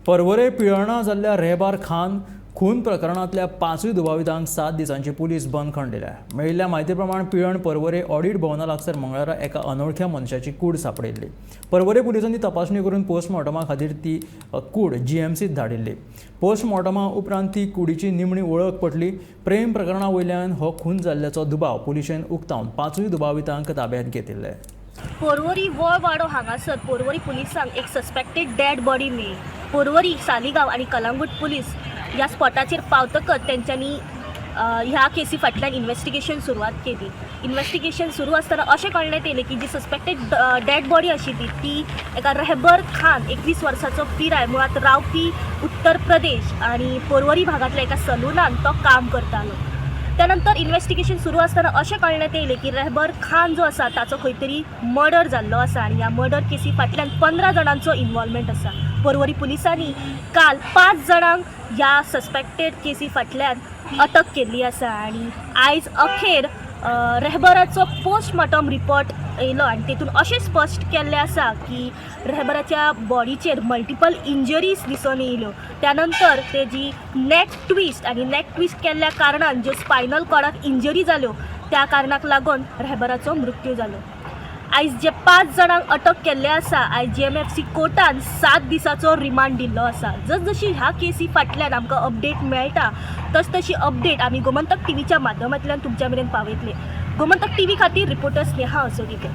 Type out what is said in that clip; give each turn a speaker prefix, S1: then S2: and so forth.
S1: पर्वरे पिळर्णा जाल्ल्या रेहबार खान खून प्रकरणांतल्या पांचूय दुबावितांक 7 दिसांची पुलीस बंदखण दिल्या. मेळिल्ल्या म्हायती प्रमाण पिळर्ण पर्वरे ऑडिट भवना लागसार मंगळारा एका अनोळख्या मनशाची कूड सांपडिल्ली. पर्वरे पुलिसांनी तपासणी करून पोस्टमॉर्टमा खातीर ती कूड जीएमसीत धाडिल्ली. पोस्टमॉर्टमा उपरांत ती कुडीची निमणी वळख पटली. प्रेम प्रकरणा वयल्यान हो खून जाल्ल्याचो दुबाव पुलिशेन उक्तावन पांचूय दुबावितांक ताब्यांत घेतिल्ले.
S2: पोरवरी वळवाडो हांगासर पोरवरी पुलिसांक एक सस्पेक्टेड डेड बॉडी मेळ्ळी. पोरवरी, सालिगांव आनी कलांगूट पुलीस ह्या स्पॉटाचेर पावतकच तेंच्यांनी ह्या केसी फाटल्यान इन्वेस्टिगेशन सुरवात केली. इन्वेस्टिगेशन सुरू आसतना अशें कळण्यात येयलें की जी सस्पेक्टेड डेड बॉडी आशिल्ली ती एका रेहबर खान, 21 वर्साचो पिराय, मुळांत रावपी उत्तर प्रदेश आनी पोरवरी भागांतल्या एका सलुनान तो काम करतालो. त्यानंतर इन्वेस्टिगेशन सुरू आसतना अशें कळण्यात येयलें की रेहबर खान जो आसा ताचो खंय तरी मर्डर जाल्लो आसा आनी ह्या मर्डर केसी फाटल्यान 15 जाणांचो इन्वॉल्वमेंट आसा. पोरवरी पुलिसांनी काल 5 जाणांक ह्या सस्पेक्टेड केसी फाटल्यान अटक केल्ली आसा आनी आयज अखेर रेहबराचो पोस्टमॉर्टम रिपोर्ट येयलो आनी तेतून अशें स्पश्ट केल्लें आसा की रेहबराच्या बॉडीचेर मल्टिपल इंजरीज दिसून येयल्यो. त्यानंतर तेजी नेक ट्विस्ट आनी नेक ट्विस्ट केल्ल्या कारणान ज्यो स्पायनल कॉर्डाक इंजरी जाल्यो त्या कारणाक लागून रेहबराचो मृत्यू जालो. आयज जे 5 जाणांक अटक केल्ले आसा, आयज जीएमएफसी कोर्टान 7 दिसाचो रिमांड दिल्लो आसा. जस जशी ह्या केसी फाटल्यान आमकां अपडेट मेळटा तस तशी अपडेट आमी गोमंतक टीव्हीच्या माध्यमांतल्यान तुमच्या मेरेन पावयतले. गोमंतक टीव्ही खातीर रिपोर्टर स्नेहा असोडीकर.